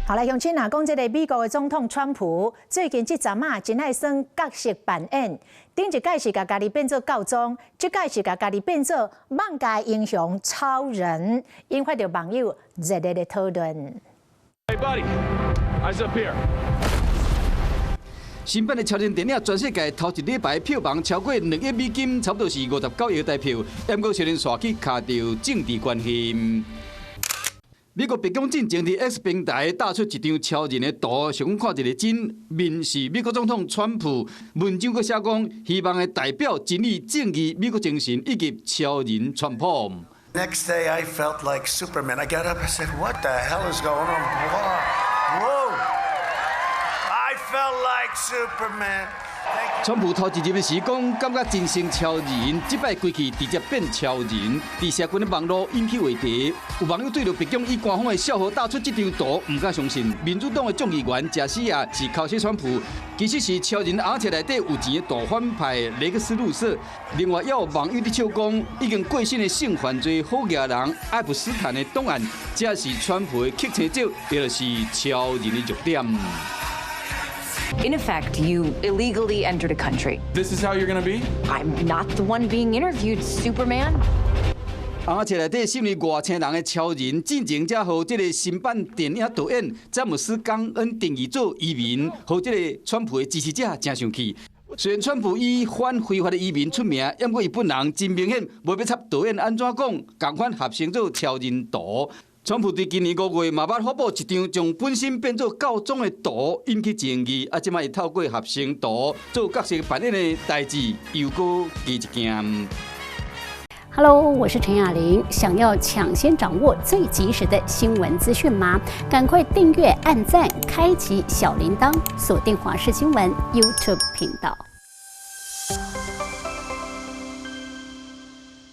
好來，鄉親啊，講這个美國的總統川普最近這陣仔真愛耍角色扮演，頂一擺是共家己變做教宗，這擺是共家己變做漫画英雄超人，引發著網友熱烈的討論。 Hey buddy, eyes up here. 新版的超人電影全世界頭一禮拜票房超過2億美金，差不多是59億台票。毋過小人煞去卡著政治關係。美國白宮進前佇 X 平台打出一張超人的圖，想講看一个真面是美國總統川普。文章閣寫講，希望會代表真理、正義、美國精神以及超人川普。 Next day I felt like Superman. I got up and said, "What the hell is going on? Whoa! I felt like Superman." 川普頭一入時講，感覺真像超人，這擺規氣直接變超人。佇社群的網路引起話題，有網友對著白宮以官方的帳號打出這張圖，毋敢相信。民主黨的眾議員賈西亞是口說川普，其實是超人紅車內底有錢的大反派雷克斯魯瑟。另外，也有網友佇笑講，已經過身的性犯罪好額人愛普斯坦的檔案，才是川普的克星者，也就是超人的弱點。 In effect, you illegally entered a country. This is how you're gonna be? I'm not the one being interviewed, Superman. 紅車內底身為外星人的超人，進前才予這个新版電影導演詹姆斯·岡恩定義做移民，予這个川普的支持者誠生氣。雖然川普以反非法的移民出名，毋過伊本人真明顯無欲插導演按怎講，仝款合成做超人圖。川普佇今年5月嘛捌發布一張將本身變做教宗的圖，引起爭議。啊，這擺伊透過合成圖做角色扮演的代誌，又閣加一件。 Hello，我是陳雅玲。想要搶先掌握最及時的新聞資訊嗎？趕快訂閱、按讚、開啟小鈴鐺，鎖定華視新聞 YouTube 頻道。